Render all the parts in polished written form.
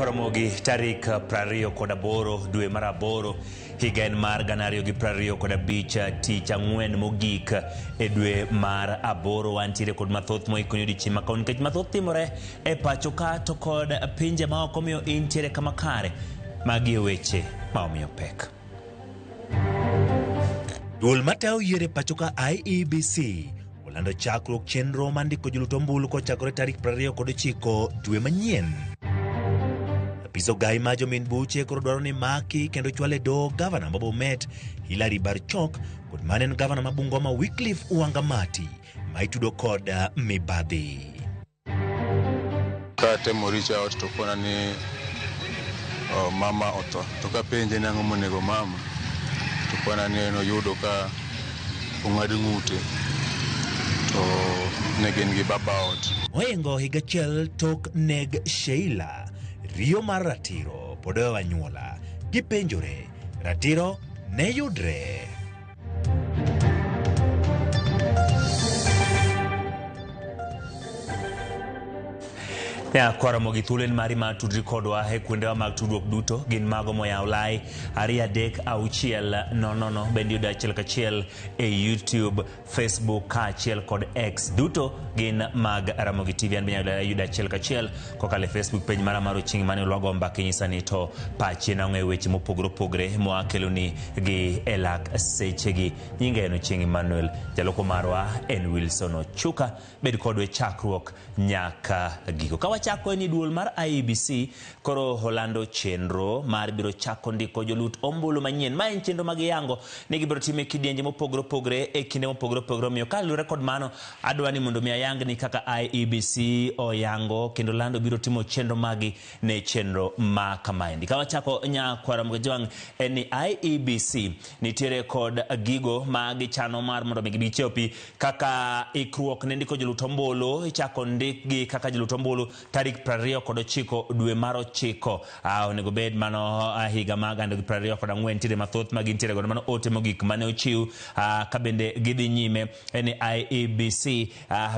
Nyakwaramogi tarik 28 dwe mar aboro higa en mar 2025 tich ang'wen mogik e dwe mar aboro wantiere kod mathoth moikoni odiochieng' ma kawuono nikech mathoth timore e pacho ka to kod pinje ma oko omiyo intiere kama kare. Magi e weche ma omiyo pek. Duol matayo yiero e pacho ka IEBC olando chakruok chenro mar ndiko jolut ombulu kochakore tarik 29 dwe manyien. Apis ogai ma jomin buche koro dwaro ni maki kendo chwal e doho gavana ma Bomet Hilary Barchok kod mane en gavana ma Bungoma Wycliffe Wangamati ma itudo kod mibadhi. Katemo reach out to kona ni oh, mama otho. To kapenje ni ang'o monego mama, to kona ni en oyudo ka ong'ad ng'ute to ne gin gi baba ot. Ohingo higa achiel tok neg Sheila, riyo mar ratiro pod oweyo anyuola. Gipenjore, ratiro ne yudre? Nyakwaramogi thuolo en mari mar tudri kodwa e kuondewa mag tudruok duto gin mago moyaw lai 23600 bende yudo achiel kachiel e YouTube, Facebook kaachiel kod X duto gin mag Ramogi TV. An be inyalo yudo achiel kachiel kokalo e Facebook page mara mar Ochieng' Emmanuel wago mbaka inyisa ni to pachi en ang'o e weche mopogore opogore mwakeloni gi e lak sechegi. Nyinga en Ochieng' Emmanuel, jaloko marwa en Wilson Ochuka. Bed kodwa e chakruok nyaka giko. Ka wachako en ni duol mar IEBC koro olando chenro mar biro chako ndiko jolut ombulu manyien. Ma en chenro ma giyango ni gibiro timo e kidienje mopogore opogore e kinde mopogore opogore. Omiyo kaluwore kod mano, adwa ni mondo mi ayang ni kaka IEBC oyango kendo lando biro timo chenro magi ne chenro ma kamaendi. Ka wachako nyakwara Mgejwang' en ni IEBC nitiere kod gigo ma gichano mar mondo mi gichopi kaka ikruok ne ndiko jolut ombulu ichako ndikgi kaka jolut ombulu tarik 29 dwe mar ochiko. Onego bed mano higa mar 2024 nitiere mathoth ma gintiere godo mano ote mogik mane ochiw ka bende gidhi nyime en ni IEBC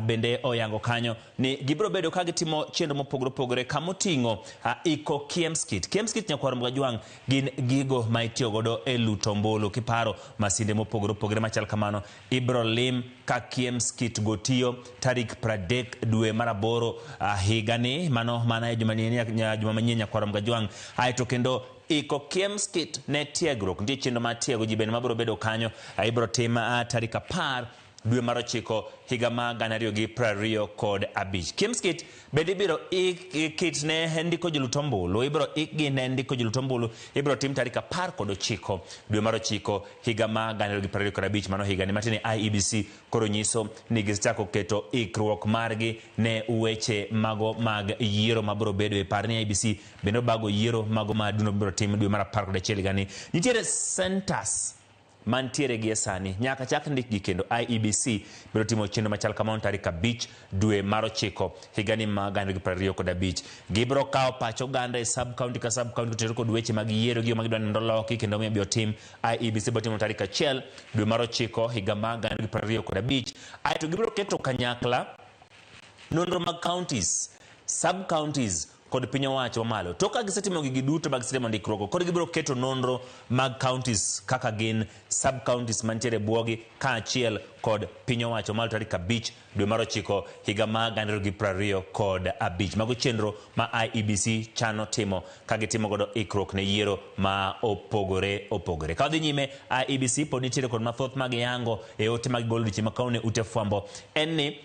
bende oyango kanyo ni gibiro bedo ka gitimo chenro mopogore opogore kamoting'o iko KIEMS kit. KIEMS kit nyakwar Mgajwang' gin gigo ma itiyo godo e luto ombulu kiparo masinde mopogore opogore machal kamano ibiro lim ka KIEMS kit go tiyo tarik 30 dwe mar aboro higani mano mana e juma manyien nyakwar Mgajwang'. Aeto kendo iko KIEMS kit ne tiegruok nitie chenro mar tiego ji bende mabiro bedo kanyo ibiro tim tarik 10 dwe mar ochiko higa mar 2025. KIEMS kit bende ibiro ik kit ne ndiko jolut ombulu ibiro ikgi ne ndiko jolut ombulu ibiro tim tarik 19 dwe mar ochiko higa mar 2025 mano higani matiende IEBC koro nyiso ni gisechako keto ikruok margi ne weche mago mag yiero mabiro bedo e par ni IEBC bende obago yiero mago ma duno biro tim dwe mar 11 higani. Nitiere centers mantiere gie sani nyaka chak ndikgi kendo IEBC biro timo chenro machal kamano tarik 5 dwe mar ochiko higani ma 2025. Gibiro kawo pach oganda e sub county ka sub county kotenore kod weche mag yiero gigo ma gidwa ni mondo oloki kendo omiyo ibiro tim IEBC biro timo tarik 1 dwe mar ochiko higa ma 2025. Aeto gibiro keto kanyakla nonro mag counties, sub counties kod piny owacho mamalo. Tok ka gisetimo gigi duto ma gisetimo ndikruok, koro gibiro keto nonro mag counties kaka gin sub counties mantiere e bwogi kaachiel kod piny owacho malo tarik 5 dwe mar ochiko higa mar 2025. Mago chenro ma IEBC chano timo ka gitimo godo ikruok ne yiero ma opogore opogore. Ka wadhi nyime, IEBC pod nitiere kod mathoth ma giyango e ote ma gigolo odiochieng' ma kawuono e ute fwambo en ni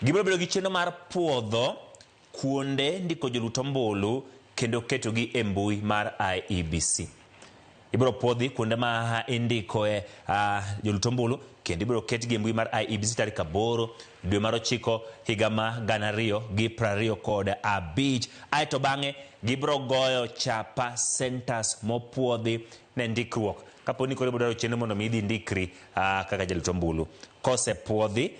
gibiro bedo gi chenro mar puodho kuonde ndiko jolut ombulu kendo ketogi e mbui mar IEBC. Ibiro puodhi kuonde ma indikoe jolut ombulu kendo ibiro ketgi e mbui mar IEBC tarik 8 dwe mar ochiko higa ma 2025. Aeto bang'e gibiro goyo chapa centers mopuodhi ne ndikruok. Kapo ni koro ibiro dwaro chenro mondo mi idhi ndikri kaka jalut ombulu. Kosepuodhi,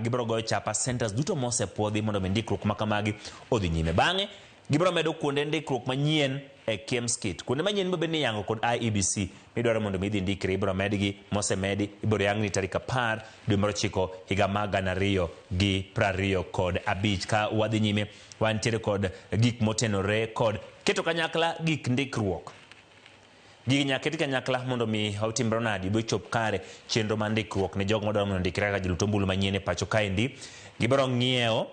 gibiro goyo chapa centers duto mosepuodhi mondo mi ndikruok ma kamagi odhi nyime. Bang'e, gibiro medo kuonde ndikruok manyien e KIEMS kit. Kuonde manyien ibiro bed ni iyango kod IEBC midwaro mondo mi idhi ndikri, ibiro medgi, mosemedi ibiro yangni tarik 10 dwe mar ochiko higa mar 2025. Ka wadhi nyime, wantiere kod gik motenore kod Keto kanyakla gik ndikruok. Gigi nyaka ket kanyakla mondo mi otimre nadi bi chop kare chenro mar ndikruok ne jogo madwaro mondo ondikre kaka jolut ombulu manyien e pacho kaendi. Gibiro ng'iewo,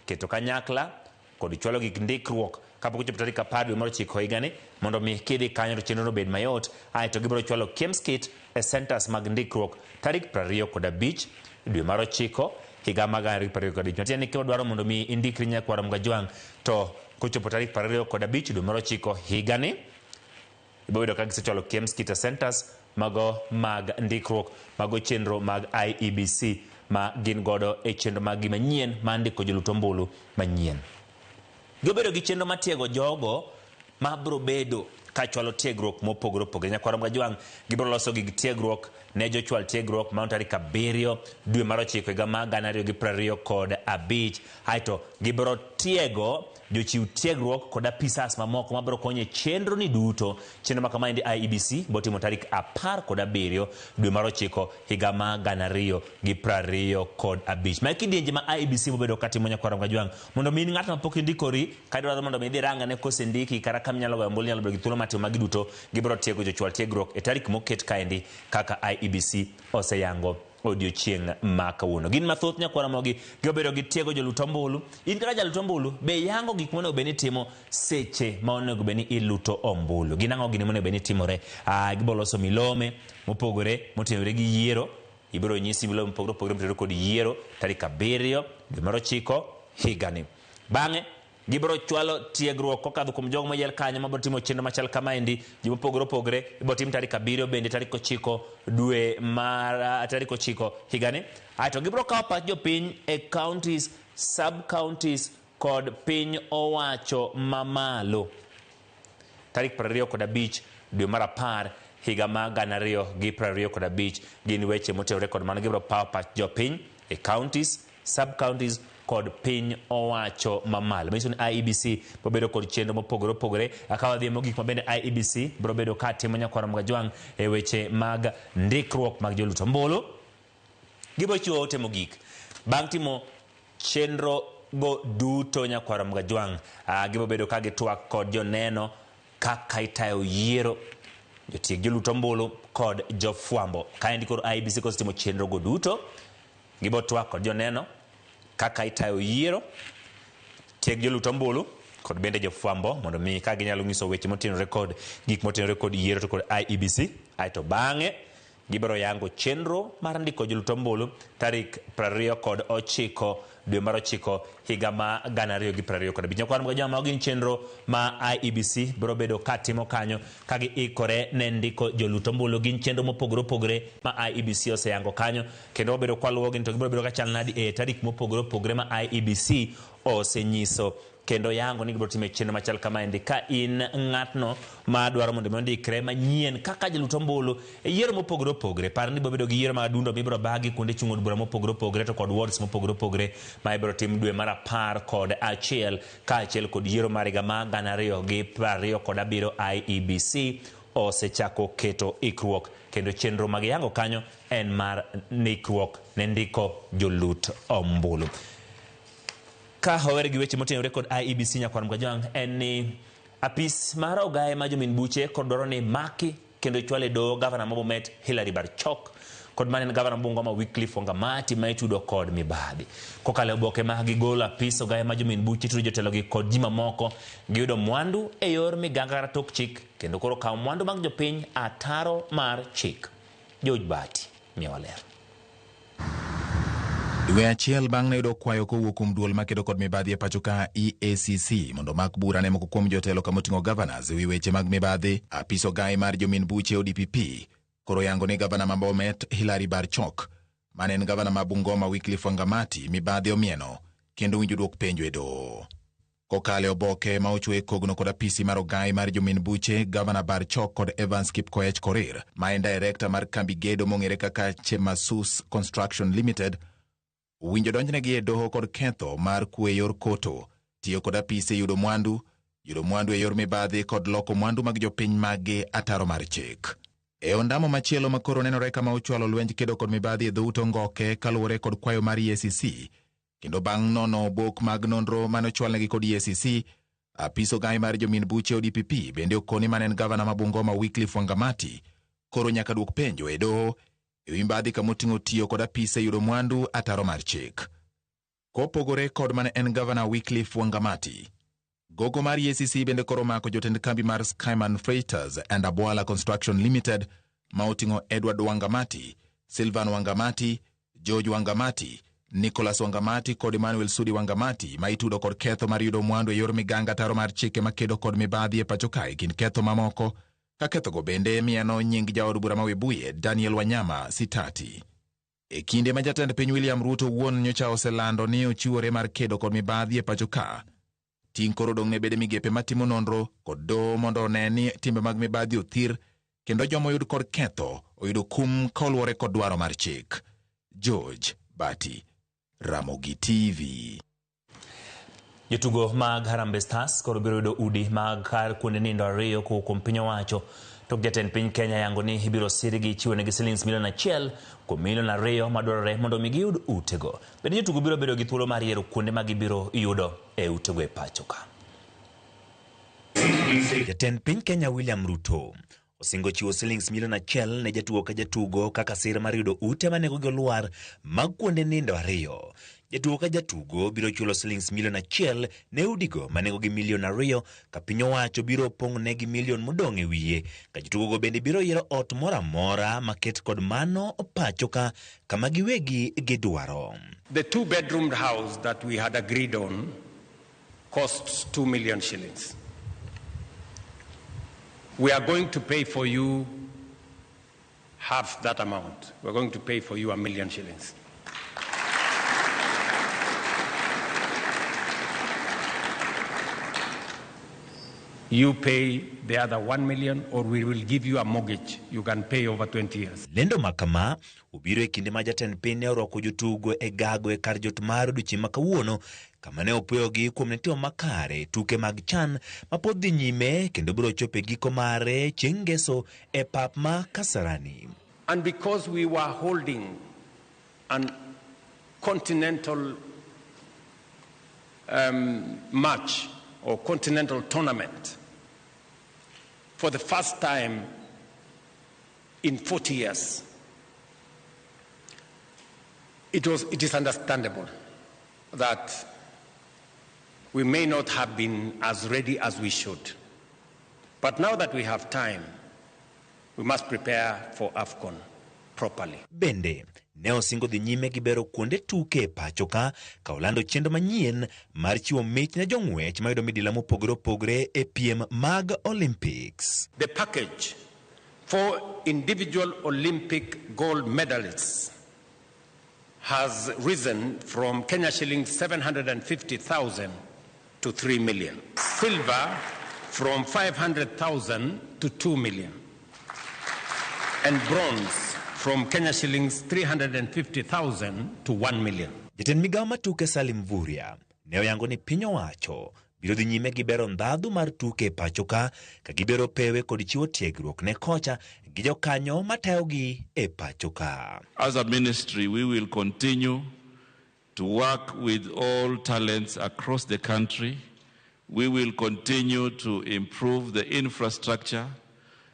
keto kanyakla kod chwalo gik ndikruok kapok ochopo tarik 10 dwe mar ochiko higani mondo mi kidhi kanyo to chenrono obed mayot. Aeto gibiro chwalo KIEMS kit e centers mag ndikruok tarik 25 dwe mar ochiko higa mar 2025. Matiende ni kidwaro mondo mi indikri nyakwar Mgajwang' to kochopo tarik 25 dwe mar ochiko higani ibiro yudo ka gisechwalo KIEMS kit e centers mago mag ndikruok mago chenro mag IEBC ma gin godo e chenro mag gi manyien mar ndiko jolut ombulu manyien. Gibedo gi chenro mar tiego jogo ma biro bedo ka chwalo tiegruok mopogore opogore. Nyakwar Mgajwang' gibiro loso gig tiegruok ne jochwal tiegruok mano tarik 7 dwe mar ochiko higa mar 2025. Aeto gibiro tiego jochiw tiegruok kod apisas mamoko mabiro konyo e chenro ni duto. Chenro ma kamaendi IEBC biro timo tarik 17 dwe mar ochiko higa mar 2025. Mae kidienje ma IEBC bobedo katimo nyakwar Mgajwang' mondo mi in ng'at ma pok indikori ka idwaro mondo mi idhi rangane kosendiki kata kama inyalo goyo ombulu inyalo bedo gi thuolo mar timo magi duto. Gibiro tiego jochwal tiegruok e tarik moket kaendi kaka IEBC oseyango odiochieng' ma kawuono. Gin mathoth nyakwar Ramogi, gibedo gi tiego jolut ombulu. In kaka jalut ombulu, be yango gik monego bed ni itimo seche ma onego bed ni iluto ombulu? Gin ang'o gini monego bed ni timore? Gibiro loso milome mopogore motenore gi yiero. Ibiro nyisi milome mopogore opogore motenore kod yiero tarik 7 dwe mar ochiko higani. Bang'e gibiro chwalo tiegruok kokadho kuom jogo moyier kanyo mabiro timo chenro machal kamaendi ji mopogore opogore ibiro tim tarik 7 bende tarik 9 dwe mar tarik 9 higani. Aeto gibiro kawo pach jopiny e counties, sub counties kod piny owacho mamalo tarik 25 dwe mar 10 higa mar 2025. Gin weche motenore kod mano. Gibiro pawo pach jopiny e counties, sub counties kod piny owacho mamalo. Manyiso ni IEBC biro bedo kod chenro mopogore opogore. Ka wadhi mogik ma bende IEBC biro bedo ka timo nyakwar Mgajwang' e weche mag ndikruok mag jolut ombulu. Gibiro chiwo ote mogik bang' timo chenro go duto nyakwar Mgajwang'. Gibiro bedo ka gitwak kod joneno kaka itayo yiero, jotieg jolut ombulu kod jofwambo. Kaendi koro IEBC kosetimo chenro go duto, gibiro twak kod joneno kaka itayo yiero, tieg jolut ombulu kod bende jofwambo mondo mi ka ginyalo nyiso weche motenore kod gik motenore kod yiero to kod IEBC. Aeto bang'e gibiro yango chenro mar ndiko jolut ombulu tarik 29 dwe mar ochiko higa ma 2025. Nyakwar Mgajwang', mago gin chenro ma IEBC biro bedo ka timo kanyo ka giikore ne ndiko jolut ombulu. Gin chenro mopogore opogore ma IEBC oseyango kanyo kendo wabedo kwaluwogi to gibiro bedo ka chal nadi e tarik mopogore opogore ma IEBC osenyiso kendo yango ni gibiro timo chenro machal kamaendi. Ka in ng'atno ma dwaro mondo mi ondikre manyien kaka jalut ombulu e yiero mopogore opogore, par ni ibiro bedo gi yiero mag adundo mibiro bagi kuonde chung' od bura mopogore opogore to kod wards mopogore opogore ma ibiro tim dwe mar 11 kaachiel kod yiero mar higa mar 2027. IEBC osechako keto ikruok kendo chenro mag yango kanyo en mar ndikruok ne ndiko jolut ombulu. Ka owere gi weche motenore kod IEBC nyakwar Mgajwang' en ni apis mar ogaye ma jomin buche kod dwaro ni maki kendo chwale doho gavana ma Bomet Hilary Barchok kod mane en gavana ma Bungoma Wycliffe Wangamati ma itudo kod mibadhi. Kokalo e oboke ma gigolo, apis ogaye ma jomin buche tudo jotelogi kod ji mamoko giyudo mwandu e yor miganga kata tok chik kendo koro kawo mwandu mag jopiny ataro mar chik. George Bati miyowa ler. Dwe achiel bang' ne yudo kwayo kowuok kuom duol makedo kod mibadhi e pacho ka EACC mondo omak bura ne moko kuom jotelo kamoting'o governors ewi weche mag mibadhi, apis ogai mar jomin buche ODPP koro yango ni gavana ma Bomet Hilary Barchok mane en gavana ma Bungoma Wycliffe Wangamati mibadhi omieno kendo winjo duok penjo e doho. Kokalo e oboke ma ochwe kogno kod apisi mar ogai mar jomin buche, Gavana Barchok kod Evans Kipkoech Korir, ma en director mar kambi gedo mong'ere kaka Chemasus Construction Limited, owinjo donjnegi e doho kod ketho mar kuo e yor koto, tiyo kod apisi e yudo mwandu, yudo mwandu e yor mibadhi kod loko mwandu mag jopiny maggi ataro mar chik. E ondamo machielo ma koro nenore kama ochwalo lwenj kedo kod mibadhi e dhout Ongoke kaluwore kod kwayo mar EACC, kendo bang' nono obok mag nonro mane ochwalnegi kod EACC, Apis ogai mar jomin buche ODPP bende okoni mane en gavana ma Bungoma Wycliffe Wangamati koro nyaka duok penjo e doho e wi mbadhi kamoting'o tiyo kod apise yudo mwandu ataro mar chik. Kopogore kod mane en gavana Wycliffe Wangamati, gogo mar EACC bende koro omako jotend kambi mar Skyman Freighters and Abwala Construction Limited ma oting'o Edward Wangamati, Sylvan Wangamati, George Wangamati, Nicholas Wangamati kod Emmanuel Sudi Wangamati ma itudo kod ketho mar yudo mwandu e yor miganga ataro mar chike makedo kod mibadhi e pacho kae kind ketho mamoko ka kethogo bende mieno nying jaod bura ma Webuye Daniel Wanyama Sitati. E kinde ma jatend piny William Ruto wuon nyocha oselando ni ochiwore mar kedo kod mibadhi e pacho ka, ting' koro odong' ne bede migepe matimo nonro kod doho mondo one ni timbe mag mibadhi othir kendo joma oyud kod ketho oyudo kum kaluwore kod dwaro mar chik. George Bati, Ramogi TV. Jotugo mag Harambee Stars koro biro yudo udi mag kar kuonde nindo ariyo kowuok kuom piny owacho. Tok jatend piny Kenya yango ni ibiro sirgi chiwonegi silings milion 1 kuom milion 2 madwarore mondo mi giyud utego. Bende jotugo biro bedo gi thuolo mar yiero kuonde ma gibiro yudo e utego e pacho ka. Jatend piny Kenya William Ruto osingo chiwo silings milion 1 ne jatugo ka jatugo kaka sir mar yudo ute ma nengogi olwar mag kuonde nindo ariyo. Jatugo ka jatugo biro chulo silings milion 1 ne udigo ma nengogi milion 2 ka piny owacho biro pong'negi milion modong' e wiye. Ka jotugogo bende biro yiero ot moro amora maket kod mano pacho ka kama giwegi gidwaro. The 2-bedroom house that we had agreed on costs 2 million shillings. We are going to pay for you half that amount. We're going to pay for you 1 million shillings. You pay the other 1 million, or we will give you a mortgage you can pay over 20 years. Lendo makama obiro e kinde ma jatend piny ne orwako jotugo e gago e kar jot mar odiochieng' ma kawuono kama ne opuoyogi kuom ne timo makare tuke mag CHAN ma pod dhi nyime kendo biro chopo e giko mare chieng' ngeso e pap ma Kasarani. And because we were holding an continental match or continental tournament for the first time in 40 years, it is understandable that we may not have been as ready as we should. But now that we have time, we must prepare for AFCON properly. Bende, ne osingo dhi nyime gi bero kuonde tuke e pacho ka olando chenro manyien mar chiwo mich ne jong'wech mayudo midila mopogore opogore e piem mag Olympics. The package for individual Olympic gold medalists has risen from Kenya shillings 750,000 to 3 million. Silver from 500,000 to 2 million. And bronze from Kenya shillings 350,000 to 1 million. Jatend migawo mar tuke Salim Mvurya ne oyango ni piny owacho biro dhi nyime gi bero ndhadhu mar tuke e pacho ka gibero pewe kod chiwo tiegruok ne kocha gi jokanyo matayogi e pacho ka. As a ministry, we will continue to work with all talents across the country. We will continue to improve the infrastructure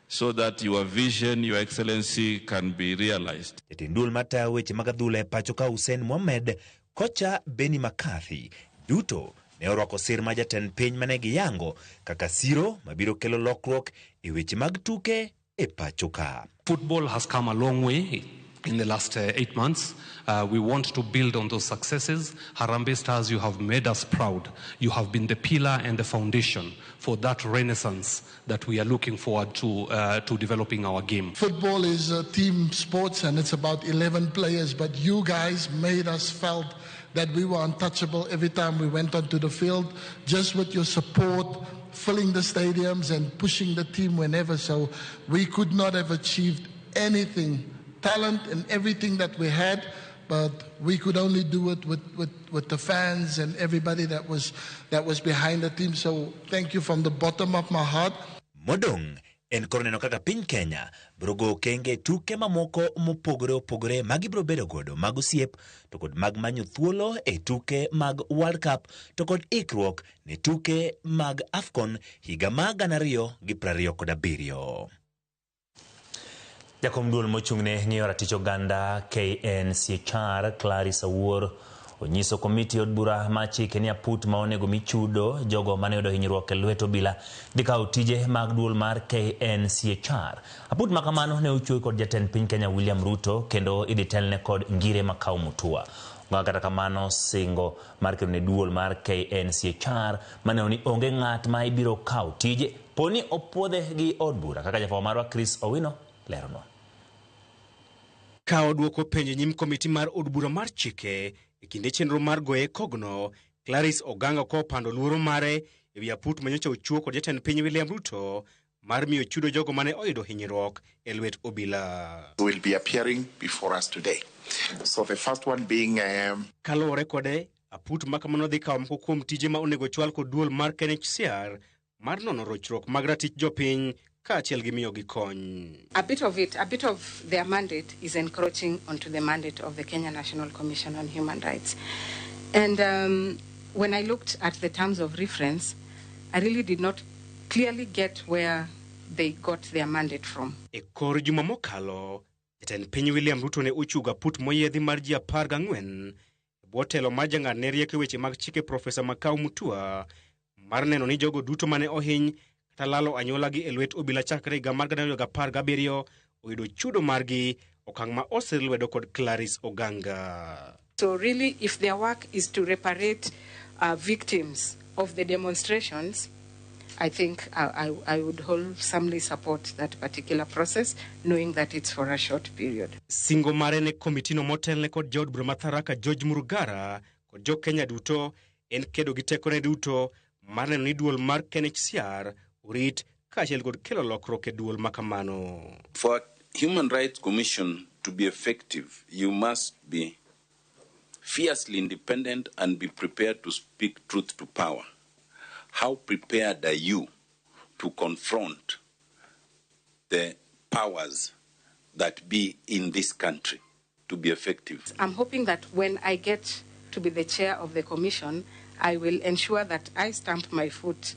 so that your vision, Your Excellency, can be realized. Jatend duol matayo weche mag adhula e pacho ka Hussein Mohamed, kocha Benni McCarthy duto ne orwako sir ma jatend piny mane giyango kaka siro mabiro kelo lokruok e weche mag tuke e pacho ka. Football has come a long way in the last 8 months. We want to build on those successes. Harambee Stars, you have made us proud. You have been the pillar and the foundation for that renaissance that we are looking forward to developing our game. Football is a team sport and it's about 11 players, but you guys made us felt that we were untouchable every time we went onto the field, just with your support, filling the stadiums and pushing the team whenever. So we could not have achieved anything, talent and everything that we had, but we could only do it with the fans and everybody that was behind the team. So thank you from the bottom of my heart. Modong En koro neno kaka piny Kenya biro go okenge e tuke mamoko mopogore opogore ma gibiro bedo godo mag osiep to kod mag manyo thuolo e tuke mag World Cup to kod ikruok ne tuke mag AFCON higa ma 2027. Jakom duol mochung'ne ng'iyo ratich oganda KNCHR Clarice Awuor onyiso komiti od bura ma chike ni aput ma onego mi chudo jogo mane oyudo hinyruok e lwet obila dhi kawo tije mag duol mar KNCHR. Aput ma kamano ne ochiw kod jatend piny Kenya William Ruto kendo idhi telne kod Ngire Makau Mutua. Ogaga kata kamano singo mar kedo ne duol mar KNCHR maneno ni onge ng'at ma ibiro kaw tije poni opuodhe gi od bura kaka jafwambo marwa Chris Owino leronwa. Ka odwoko penjo nyim komiti mar od bura mar chike e kinde chenro mar goye kogno, Clarice Oganga kopando luoro mare ewi aput manyocha ochiwo kod jatend piny William Ruto mar miyo chudo jogo mane oyudo hinyruok e lwet obila. Will be appearing before us today. So the first one being Kaluwore kode, aput ma kamano dhi kawo moko kuom tije ma onego chwal kod duol mar KNCHR mar nono rochruok mag ratich jopiny kaachiel gi miyogi kony. A bit of it, a bit of their mandate is encroaching onto the mandate of the Kenya National Commission on Human Rights. And when I looked at the terms of reference, I really did not clearly get where they got their mandate from. E kor juma mokalo, jatend piny William Ruto ne ochugo aput moyiedhi mar ji 14 e bwo telo mar jang'adne rieko e weche mag chike Profesa Makau Mutua mar neno ni jogo duto mane ohiny kata lalo anyuolagi e lwet obila chakre higa mar 2017 oyudo chudo margi, okang' ma osir lwedo kod Clarice Oganga. So really, if their work is to reparate victims of the demonstrations, I think I would wholesomely support that particular process, knowing that it's for a short period. Singo mare ne komitino motelne kod jaod bura ma Tharaka George Murugara kod jo Kenya duto en kedo gi tekone duto mar neno ni duol mar KNCHR orit kaachiel kod kelo lokruok e duol makamano. For Human Rights Commission to be effective, you must be fiercely independent and be prepared to speak truth to power. How prepared are you to confront the powers that be in this country to be effective? I'm hoping that when I get to be the chair of the commission, I will ensure that I stamp my foot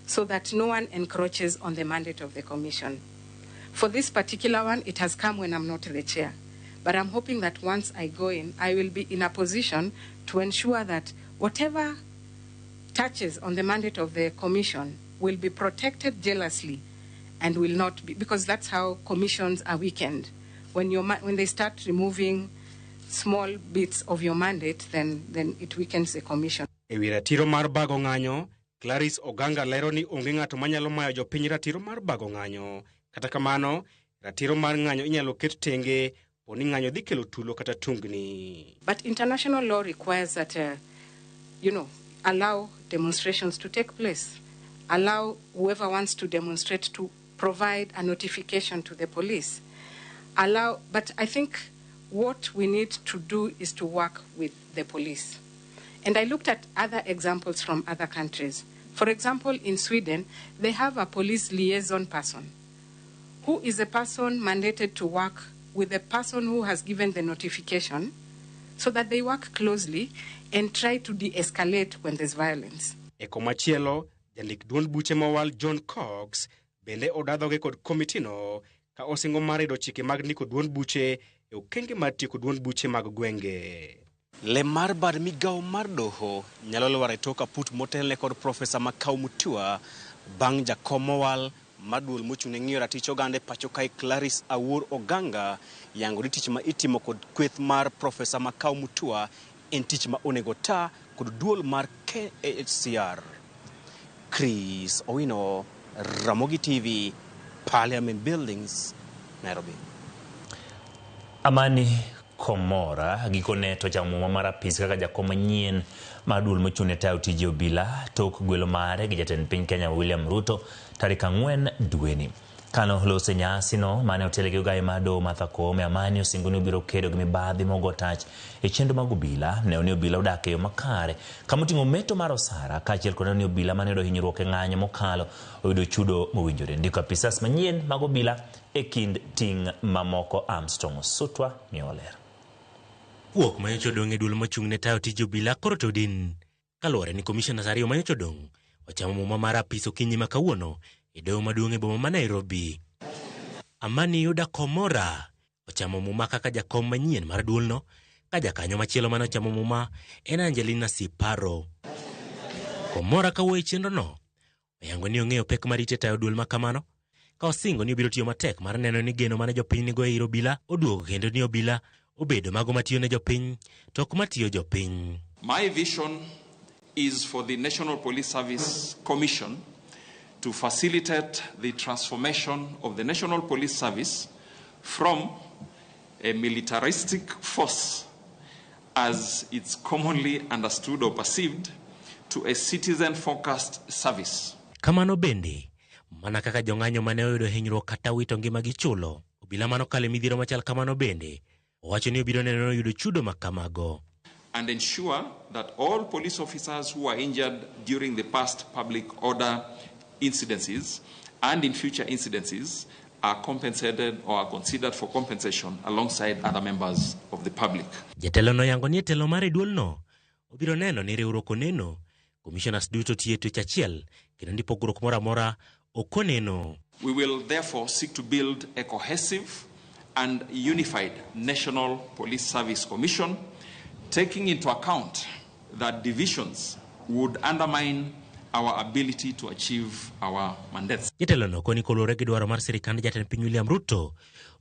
so that no one encroaches on the mandate of the commission. For this particular one, it has come when I'm not the chair. But I'm hoping that once I go in, I will be in a position to ensure that whatever touches on the mandate of the commission will be protected jealously and will not be, because that's how commissions are weakened. When they start removing small bits of your mandate, then it weakens the commission. E wi ratiro mar bago ng'anyo, Clarice Oganga lero ni onge ng'ato manyalo mayo jopiny ratiro mar bago ng'anyo. Kata kamano, ratiro mar ng'anyo inyalo ket tenge po ni ng'anyo dhi kelo tulo kata tungni. But international law requires that, allow demonstrations to take place. Allow whoever wants to demonstrate to provide a notification to the police. Allow, but I think what we need to do is to work with the police. And I looked at other examples from other countries. For example, in Sweden, they have a police liaison person, who is a person mandated to work with the person who has given the notification, so that they work closely and try to de-escalate when there's violence. E komachielo, jandik duond buche mowal John Cox bende odadhoge kod komitino ka osingo mar rido chike mag ndiko duond buche e okenge mar tieko duond buche mag gwenge. Le mar bad migawo mar doho nyalo lwar e tok aput motelne kod Profesa Makau Mutua bang' jakom mowal mar duol mochung' ne ng'iyo ratich oganda e pacho kae Clarice Awuor Oganga yango ni tich ma itimo kod kweth mar Profesa Makau Mutua en tich ma onego ta kod duol mar KNCHR. Chris Owino, Ramogi TV, Parliament Buildings, Nairobi. Amani Komora gikone to chamo muma mar apis kaka jakom manyien mar duol mochung' ne tayo tije obila tok gwelo mare gi jatend piny Kenya William Ruto tarik 4 dweni. Kane oloso e nyasino mane otel gi ogaye mar doho Martha Koome, Amani osingo ni obiro kedo gi mibadhi mogo tach e chenro mag obila, neno ni obila odak e yo makare, kama oting'o meto mar osara kaachiel kod neno ni obila mane oyudo hinyruok e ng'anyo mokalo oyudo chudo mowinjore. Ndiko apisas manyien mag obila e kind ting' mamoko. Armstrong Osutwa miyowa ler. Fuok manyocha odong' e duol mochung' ne tayo tij obila koro to odin. Kaluwore ni commissioners ariyo manyocha odong' ochamo muma mar apis okinyi ma kawuono e doho maduong' e boma ma Nairobi. Amani Yuda Komora ochamo muma kaka jakom manyien mar duolno, ka jakanyo machielo mane ochamo muma en Angelina Siparo. Komora kawuoyo e chenrono, oyango ni ong'eyo pek marite tayo duol ma kamano, ka osingo ni obiro tiyo matek mar neno ni geno mane jopiny nigo e ir obila oduogo kendo ni obila obedo mago matiyo ne jopiny to ok matiyo jopiny. My vision is for the National Police Service Commission to facilitate the transformation of the National Police Service from a militaristic force, as it's commonly understood or perceived, to a citizen-focused service. Kamano bende, mana kaka jong'anyo mane oyudo hinyruok kata wito ngimagi chulo, obila mane okalo e midhiero machal kamano bende owacho ni obiro neno ni oyudo chudo ma kamago. And ensure that all police officers who were injured during the past public order incidences and in future incidences are compensated or are considered for compensation alongside other members of the public. Jatelo noyango ni e telo mare duolno obiro neno ni riwruok oneno, commissioners duto tiyo e twech achiel kendo ni pogruok moro amora ok oneno. We will therefore seek to build a cohesive and unified National Police Service Commission, taking into account that divisions would undermine our ability to achieve our mandates. Jatelo no koni koluwore gi dwaro mar sirikand jatend piny William Ruto,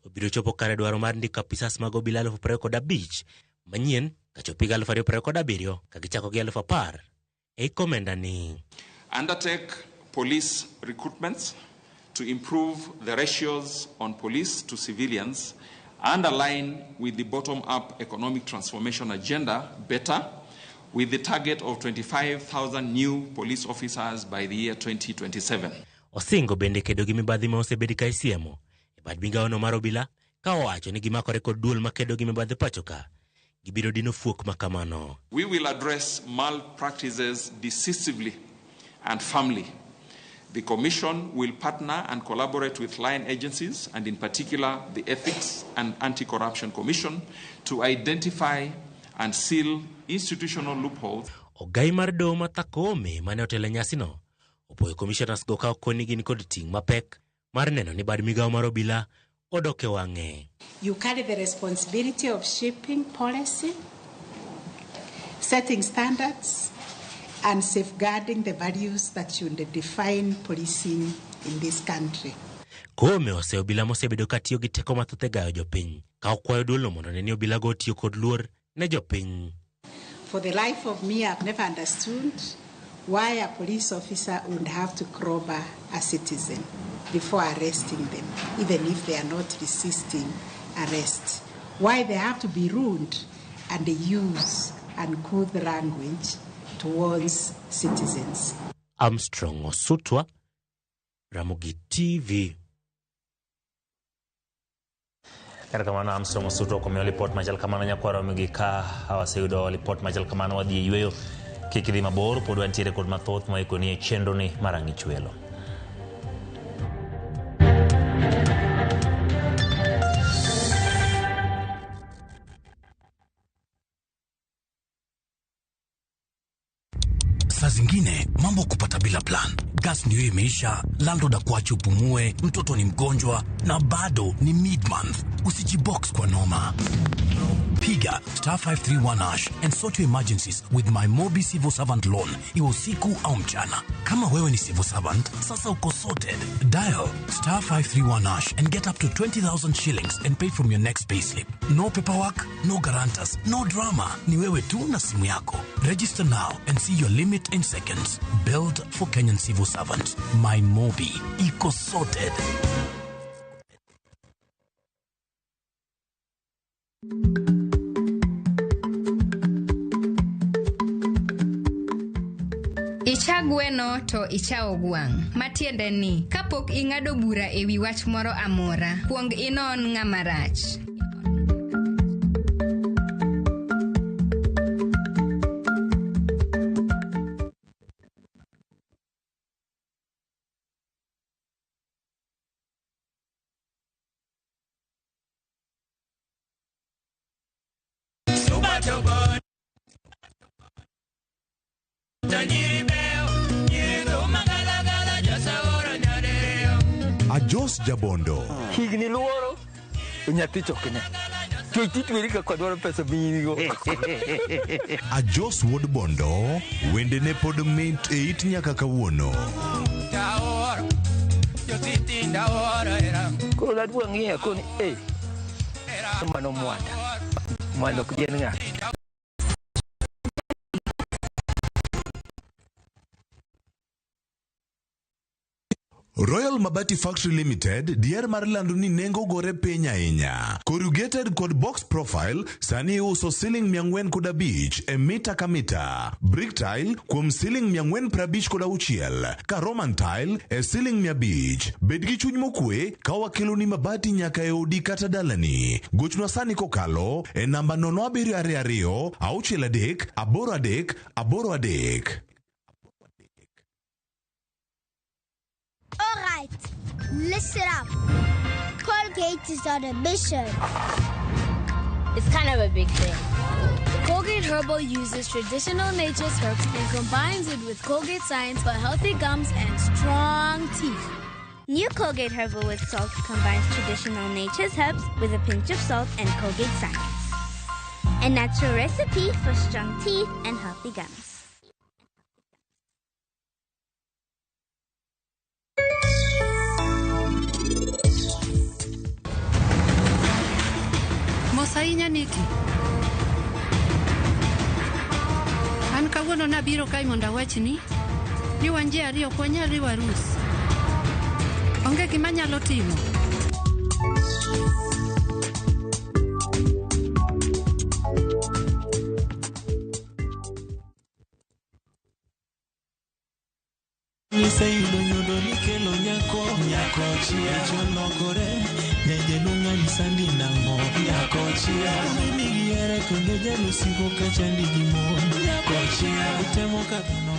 obiro chopo kare dwaro mar ndiko apisas mag obila 25,000 manyien kachop higa 2027 ka gichako gi 10,000 ei komenda ni. Undertake police recruitments to improve the ratios on police to civilians and align with the bottom-up economic transformation agenda better, with the target of 25,000 new police officers by the year 2027. Osingo bende kedo gi mibadhi ma osebed ka isiemo e bad migawono mar obila ka owacho ni gimakore kod duol makedo gi mibadhi pacho ka gibiro dino fuok ma kamano. We will address malpractices decisively and firmly. The Commission will partner and collaborate with line agencies, and in particular the Ethics and Anti-Corruption Commission, to identify and seal institutional loopholes. Ogai mar doho Martha Koome mane otelo e nyasino opuoyo commissioners go ka okoni gin kod ting' mapek mar neno ni bad migawo mar obila odok e wang'e. You carry the responsibility of shaping policy, setting standards, and safeguarding the values that should define policing in this country. Koome oseyo obila mosebedo ka tiyo gi teko mathoth e gayo jopiny, ka okwayo duolno mondo one ni obilago otiyo kod luor ne jopiny. For the life of me, I've never understood why a police officer would have to crowbar a citizen before arresting them, even if they are not resisting arrest. Why they have to be rude and use uncouth language towards citizens. Armstrong Osutwa, Ramogi TV. Kata kamano Armstrong Osutwa kuom miyo lipot machal kamano. Nyakwar Ramogi, ka waseyudo lipot machal kamano wadhi e yweyo. Kik idhi mabor, pod wantiere kod mathoth ma ikoni e chenro ni mar Ang'ich Welo. Saa zingine mambo kupata bila plan. Gas ndio imeisha, landlord akuache upumue, mtoto ni mgonjwa na bado ni mid-month. Usijibox kwa noma. Piga star 531 hash and sort your emergencies with my Mobi Civil Servant Loan, iwe usiku au mchana. Kama wewe ni civil servant, sasa uko sorted. Dial star 531 hash and get up to 20,000 shillings and pay from your next payslip. No paperwork, no guarantors, no drama. Ni wewe tu na simu yako. Register now and see your limit in seconds. Build for Kenyan civil servants. My Mobi. Iko sorted. Icha gweno to ichawo gwang'. Matiende ni, kapok ing'ado bura e wi wach moro amora, kuong inon ng'ama rach. Ajos Jabondo. Higni luoro nyathi chokne. Twech titweri kaka dwaro pesa miyinigo. Ajos Wuod Bondo, wendene pod mit e it nyaka kawuono. Koro ladwa ng'iya koni eh. Mano mwanda. Mwanda ok dien ng'a. Royal Mabati Factory Limited dier mar lando ni nengo gore piny ahinya. Corrugated kod box profile sani iuso siling 405 e mita ka mita. Brick tile kuom siling 456 ka Roman tile e siling 500. Bed gi chuny mokwe ka wakeloni mabati nyaka e odi kata dalani. Gochnwa sani kokalo e namba 0722 63 83 83. All right, listen up. Colgate is on a mission. It's kind of a big thing. Colgate Herbal uses traditional nature's herbs and combines it with Colgate science for healthy gums and strong teeth. New Colgate Herbal with Salt combines traditional nature's herbs with a pinch of salt and Colgate science. A natural recipe for strong teeth and healthy gums. Mos ahinya Niki. An kawuono nabiro kae mondo awachni ni wan ji ariyo ok wanyal riwo arus. Onge gima anyalo timo. Iseyudo nyodo nikelo nyako nyako chia cholokore nyajaluong' sandi nang'o nyako chia nigi here kendo jalusiko kachandi gi mon nyako chia utemo kadhono.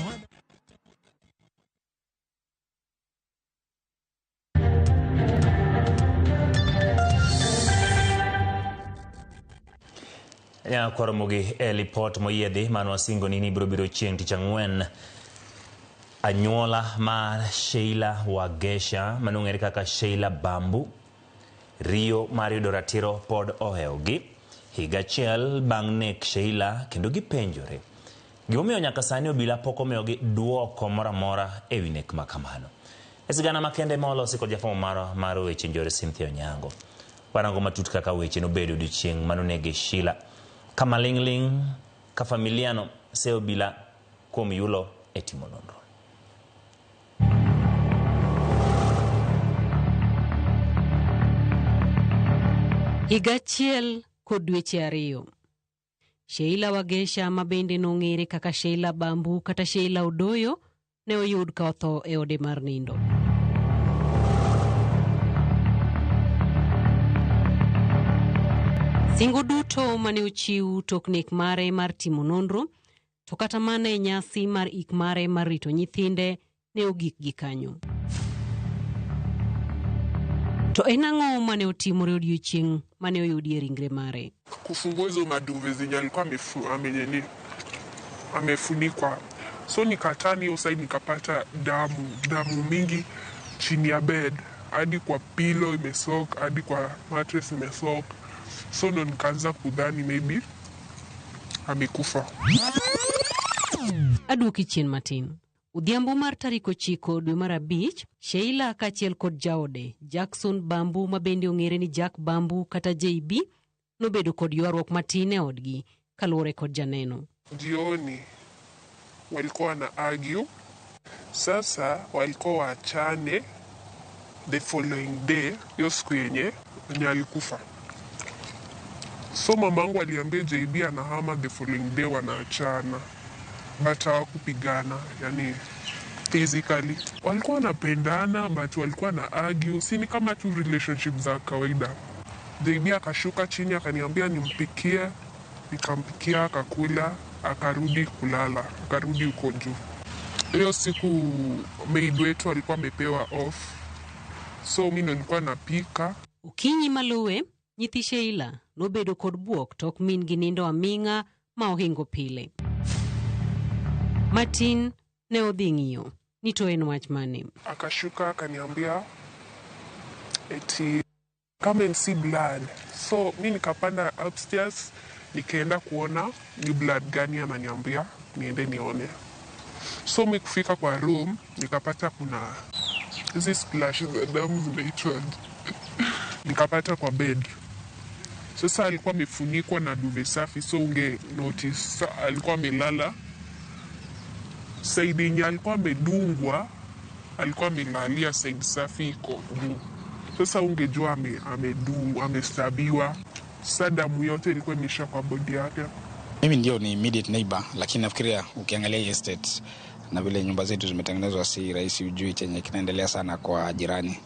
Nyakwaromogi e lipot moyiedhi mano wasingo ni biro biro chieng' tich ang'wen. Anyuola mar Sheila Wagesha manong'ere kaka Sheila Bambu riyo mar yudo ratiro pod ohewogi higa achiel bang' nek Sheila kendo gipenjore gimomiyo nyaka sani obila pok omiyogi duoko moro amora ewi nek ma kamano. E sigana makende ma olosi kod jafwambo marwa mar weche Njore Cynthia Onyango. Warango matut kaka weche nobedo odiochieng' manonege Sheila. Kama ling' ling' ka familiano seyo obila kuom yulo e timo nonro. Higa achiel kod dweche ariyo. Sheila Wagesha ma bende nong'ere kaka Sheila Bambu kata Sheila Odoyo ne oyud ka otho e ode mar nindo. Singo duto mane ochiw tok nek mare mar timo nonro to kata mana e nyasi mar ik mare mar rito nyithinde ne ogik gi kanyo. To en ang'o mane otimore odiochieng' mane oyudie ringre mare? Kufungua hizo maduve zenye alikuwa amefunikwa, so nikaturn hiyo side nikapata damu mingi chini ya bed, hadi kwa pillow imesoak, hadi kwa mattress imesoak. So ndo nikaanza kudhani maybe amekufa. Aduoki chien matin. Odhiambo mar tarik 9 dwe mar 5, Sheila kaachiel kod jaode Jackson Bambu ma bende ong'ere ni Jack Bambu kata JB nobedo kod ywaruok matin e odgi kaluwore kod janeno. Jioni walikuwa na argue, sasa walikuwa waachane the following day, hiyo siku yenye alikufa. So mamangu aliambia JB anahama the following day, wanaachana. but hawakupigana, yani physically walikuwa wanapendana, but walikuwa na argue, si ni kama tu relationship za kawaida. JB akashuka chini akaniambia nimpikie, nikampikia akakula, akarudi kulala, akarudi huko juu. Hiyo siku maid wetu alikuwa amepewa off, so mi ndo nilikuwa napika. Okinyi maluwe, nyithi Sheila nobedo kod buok tok min gi nindo aming'a ma ohingo pile. Matin ne odhi ng'iyo ni to en wach mane. Akashuka akaniambia eti come and see blood. So mi nikapanda upstairs nikaenda kuona ni blood gani ananiambia niende nione. So mi kufika kwa room nikapata kuna hizi splash za damu zinaitwa, nikapata kwa bed. Sasa alikuwa amefunikwa na duvet safi, so unge notice. Sa alikuwa amelala side yenye alikuwa amedungwa, alikuwa amelalia side safi iko juu. Sasa ungejua amedungwa, amestabiwa. Sasa damu yote ilikuwa imeisha kwa body yake. Mimi ndio ni immediate neighbor, lakini nafikiria ukiangalia hii estate na vile nyumba zetu zimetengenezwa, si rahisi ujui chenye kinaendelea sana kwa jirani.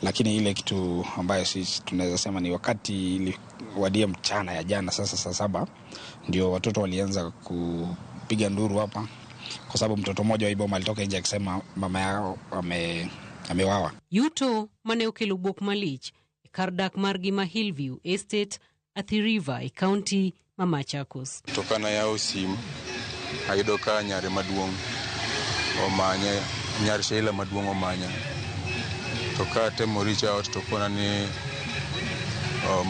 Lakini ile kitu ambayo sisi tunaweza sema ni wakati iliwadia mchana ya jana, sasa saa 7 ndio watoto walianza kupiga nduru hapa, kwa sababu mtoto mmoja wa hii boma alitoka nje akisema mama yao amewawa. Yuto mane okelo buok malich e kar dak margi ma Hillview Estate, Athi River e kaunti ma Machakos. To kana yawo sim, ayudo ka nyare maduong' omanye, nyar Sheila maduong' omanya. To ka atemo reach out to kona ni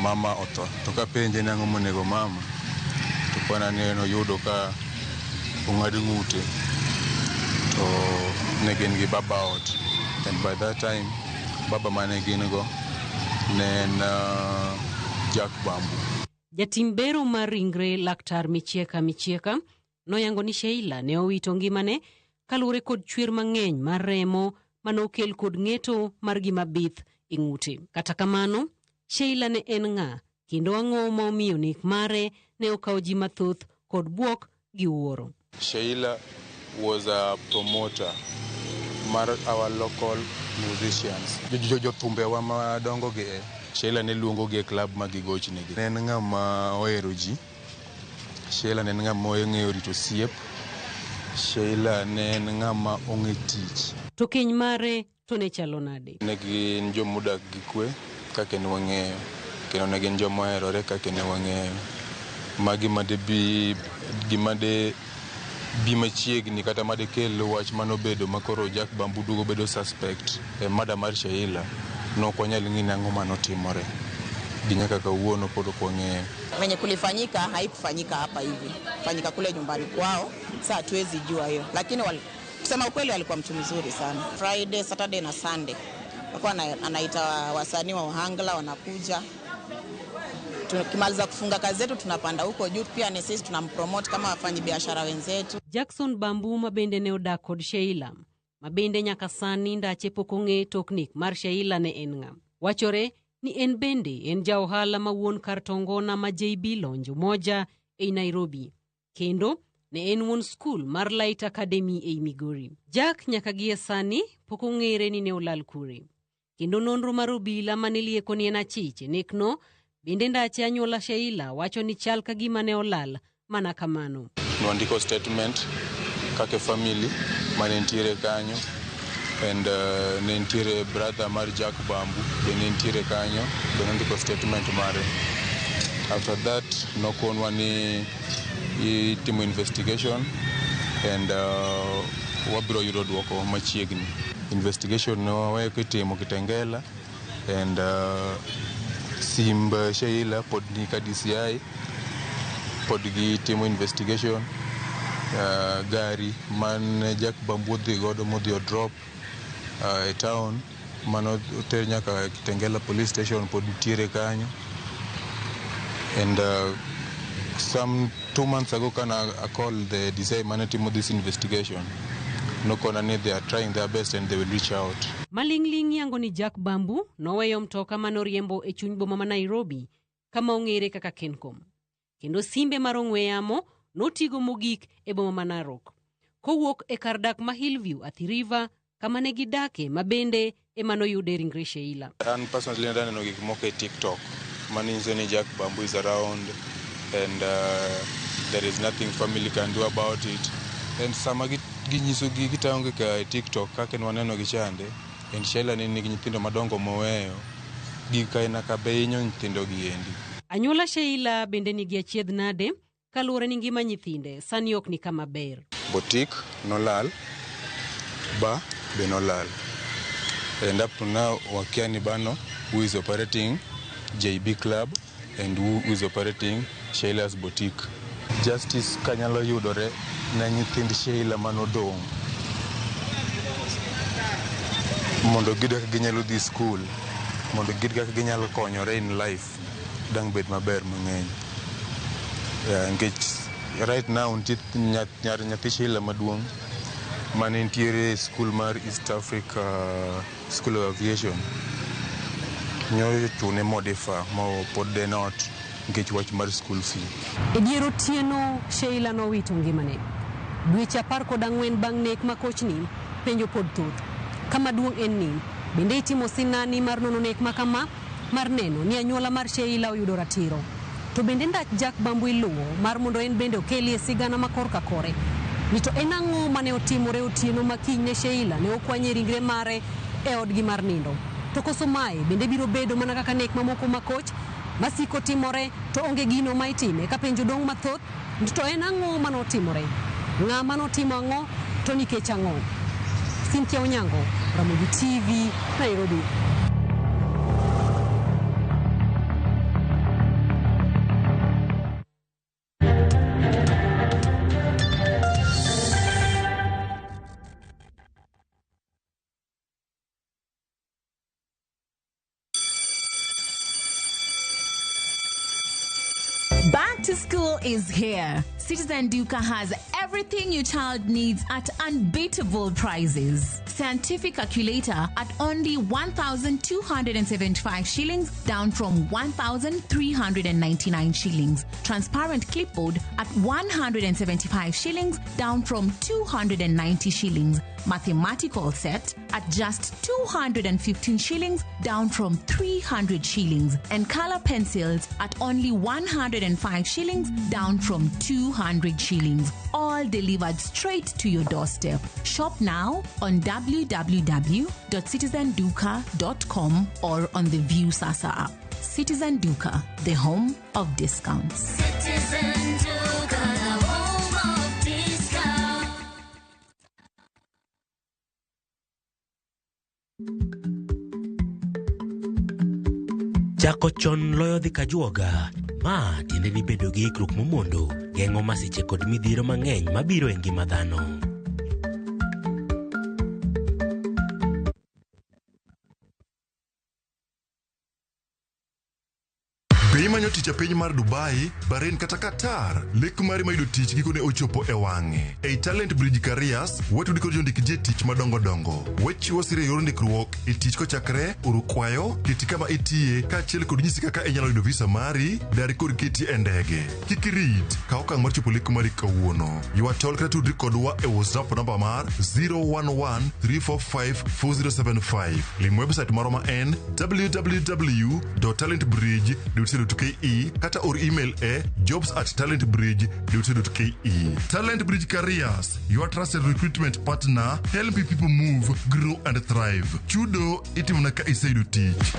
mama otho. To kapenje ni ang'o monego mama, to kona ni noyudo ka ong'ad ng'ute, to ne gin gi baba ot. And by that time, baba mane gin go ne en Jack Bambu. Jatim bero mar ringre laktar Michieka Michieka noyango ni Sheila ne owito ngimane kaluwore kod chwer mang'eny mar remo manokel kod ng'eto mar gima bith e ng'ute. Kata kamano, Sheila ne en ng'a kendo ang'o ma omiyo nek mare ne okawo ji mathoth kod buok gi wuoro. Sheila was a promoter mar our local musicians. Jothumbewa madongo gi e, Sheila ne luongo gi e club ma gigochne gi. Ne en ng'ama ohero ji. Sheila ne en ng'ama ong'eyo rito osiep. Sheila ne en ng'ama ong'e tich. To keny mare to ne chalo nade? Ne gin jomodak gi kwe kaka ne wang'eyo, kendo ne gin joma oherore kaka ne wang'eyo. Ma gima de bi machiegni kata madekel wach manobedo makoro Jack Bambu duogo bedo suspect e murder mar Sheila, nok wanyal ng'e ni ang'o manotimore. Gi nyaka kawuono pod ok wang'eyo. Venye kulifanyika haikufanyika hapa hivi, fanyika kule nyumbani kwao, sasa hatuwezi jua hiyo. Lakini kusema ukweli alikuwa mtu mzuri sana. Friday, Saturday na Sunday alikuwa anaita wasanii wa Ohangla wanakuja. Tukimaliza kufunga kazi zetu tunapanda huko juu, pia ni sisi tunampromote kama wafanyabiashara wenzetu. Jackson Bambu mabende ne odak kod Sheila, mabende nyaka sani ndache pok ong'e tok nek mar Sheila ne en ng'a. Wachore ni en bende en ja ohala ma wuon kar tongona ma JB Lounge Umoja ei Nairobi, kendo ne en wuon skul mar Light Academy ei Migori. Jack nyaka gie sani pok ong'ere ni ne olal kure, kendo nonro mar obila mane lieko ni en achich e nekno bende ndache anyuola Sheila wacho ni chal ka gima ne olal mana kamano. Nwandiko statement kaka family mane nitiere kanyo, and ne nitiere brother mar Jack Bambu be ne nitiere kanyo, be nondiko statement mare. After that nokonwa ni itimo investigation and wabiro yudo duoko machiegni. Investigation ne waweyo kitimo Kitengela, and simb Sheila pod ni ka DCI pod gitimo investigation. Gari man Jack Bambu odhi godo modhi o drop e town mano oter nyaka Kitengela police station pod nitiere kanyo. And some 2 months ago kana I called the DCI mane timo this investigation, nokona ni they are trying their best and they will reach out. Maling'ling yango ni Jack Bambu noweyo mtoka manoriembo e chuny boma ma Nairobi kama ong'ere kaka Kencom, kendo simbe mar ong'we yamo notigo mogik e boma ma Narok. kowuok e kar dak ma Hillview, Athi River, kama ne gidake ma bende ema noyude ringre Sheila. An personally naneno gik moko e TikTok manyiso ni Jack Bambu is around and there is nothing family can do about it. And sama ginyiso gi gitang'o gi ka e TikTok kaka ne waneno gi chande, and Sheila ne nigi nyithindo madongo moweyo, gik aina ka be hinyo nyithindo gi endi. Anyuola Sheila bende nigi achiedh nade kaluwore ni ngima nyithinde sani ok ni kama ber. Boutique nolal, bar be nolal. And up to now wakia ni bano who is operating JB Club and who is operating Sheila's Boutique. Justice kanyalo yudore ne nyithind Sheila manodong' mondo giyud kaka ginyalo dhi school, mondo giyud kaka ginyalo konyore in life, dang' bed maber mang'eny. Yeah, nikech right now nitie nyar nyathi Sheila maduong' mane nitiere e school mar East Africa School of Aviation nyocha ochune modifa mo pod en ot nikech wach mar school fee. E dier otieno Sheila nowito ngimane. Dweche 14 bang' nek ma kochni, penjo pod thoth. Kama duong' en ni, bende itimo sinani mar nono nek ma kama mar neno ni anyuola mar Sheila oyudo ratiro. To bende ndach Jack Bambu iluwo mar mondo en bende okelie sigana ma korka kore. Ni to en ang'o mane otimore otieno ma kinyne Sheila ne okwanye ringre mare e odgi mar nindo. To koso mae bende biro bedo mana kaka nek mamoko ma koch masiko timore to onge gino ma itime ka penjo dong' mathoth to en ang'o mane otimore, ng'ama notimo ang'o to nikech ang'o. Cynthia Onyango, Ramogi TV, Nairobi. Back to school is here. Citizen Duka has everything your child needs at unbeatable prices. Scientific calculator at only 1,275 shillings, down from 1,399 shillings. Transparent clipboard at 175 shillings, down from 290 shillings. Mathematical set at just 215 shillings, down from 300 shillings. And color pencils at only 105 shillings, down from 200 shillings. All delivered straight to your doorstep. Shop now on www.citizenduka.com or on the View Sasa app. Citizen Duka, the home of discounts. Citizen Duka, the home of discounts. Chako chon loyo dhi kajuoga. Ma tiende ni bedo gi ikruok momondo geng'o masiche kod midhiero mang'eny mabiro e ngima dhano. Be imanyo tich e piny mar Dubai, Bahrain kata Qatar? Lek mari mar yudo tich gikone ochopo e wang'e. Ei Talent Bridge Careers, watudi kod jondik ji e tich madongo dongo. Wachiwo sir e yor ndikruok e tich kochakre oro kwayo, keti kama itiye, kaachiel kod nyisi kaka inyalo yudo visa mari, dari kod keti e ndege. Kik irit, kaw okang' mar chopo lek mari kawuono. Ywa tol kata tudri kodwa e WhatsApp namba mar 011 345 4075. Lim website marwa ma en www.talentbridge.co.ke kata or email e jobs@talentbridge.co.ke. Talent Bridge Careers, your trusted recruitment partner, helping people move, grow and thrive. Chudo itimona ka iseyudo tich.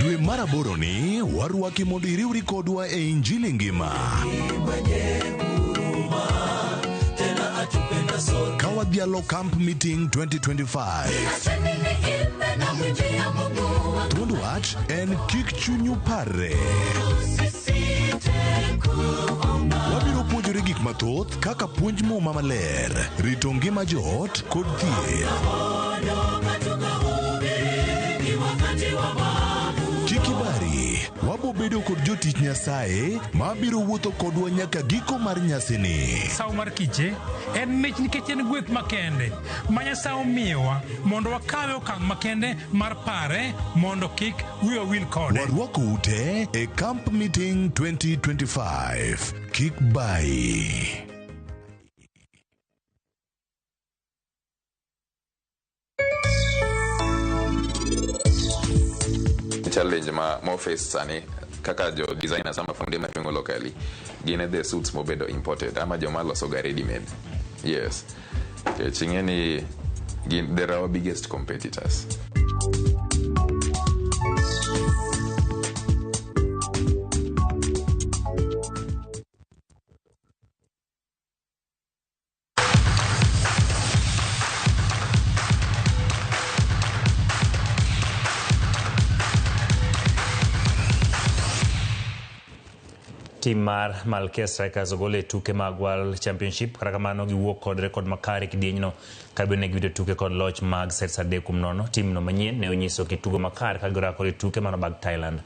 Dwe mar aboro ni warwaki mondo iriwri kodwa e Injili ngima. Kawadhialo Camp Meeting 2025. Thuond wach en kik chunyu parre. Wabiro puonjore gik mathoth kaka puonj muma maler, rito ngima joot kod thieth. Kik ibari, wabo bedo kod jotich Jatich Nyasaye ma biro wuotho kodwa nyaka giko mar nyasini. Sawo mar kiche en mich nikech en gweth makende ma Nyasaye omiyowa mondo wakawe okang' makende mar pare mondo kik wiwa wil kode. Warwako ute e Camp Meeting 2025. Kik bayi. Challenge ma mo face sani kaka jo designers ama funde matweng'o locally gin the suits mobedo imported ama joma loso ga ready made. Yes, nikech ing'e ni gin they're our biggest competitors. Tim mar Malkia Strikers ogol e tuke mag World Championship kata kamano giwuok kod rekod makare e kidienyno kabe ne giyudo tuke kod loch mag sets 3-0. Timno manyien ne onyiso kit tugo makare ka girwakore e tuke manobag Thailand.